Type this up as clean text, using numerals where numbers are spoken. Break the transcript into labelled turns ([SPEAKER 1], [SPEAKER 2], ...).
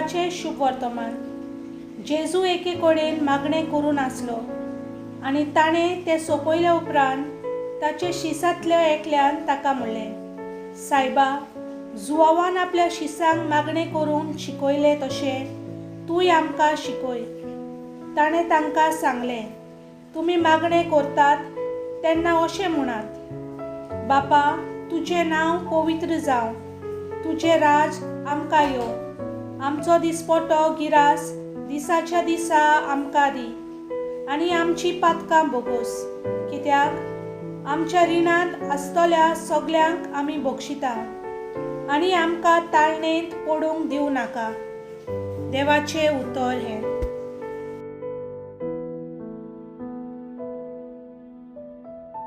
[SPEAKER 1] देवाचें शुभवर्तमान. जेजू एके कडेन मागणें करून आसलो आनी ताणें तें सोंपयल्या उपरांत ताचे शिसांतल्या एकल्यान ताका म्हणलें, सायबा, जुवांवान आपल्या शिसांक मागणें करूंक शिकयलें तशें तूंय आमकां शिकय. ताणें तांकां सांगलें, तुमी मागणें करतात तेन्ना अशें म्हणात, बापा, तुजें नांव पवित्र जावं, तुजें राज आमकां येवं, आमचो दिसपटो गिरास दिसाच्या दिसा आमकां दी आनी आमची पातकां भोगोस, कित्याक आमच्या रिणांत आसतल्या सगल्यांक आमी बक्षिता आनी आमकां ताळणेंत पडूंक दिवं नाका. देवाचें उतर हें.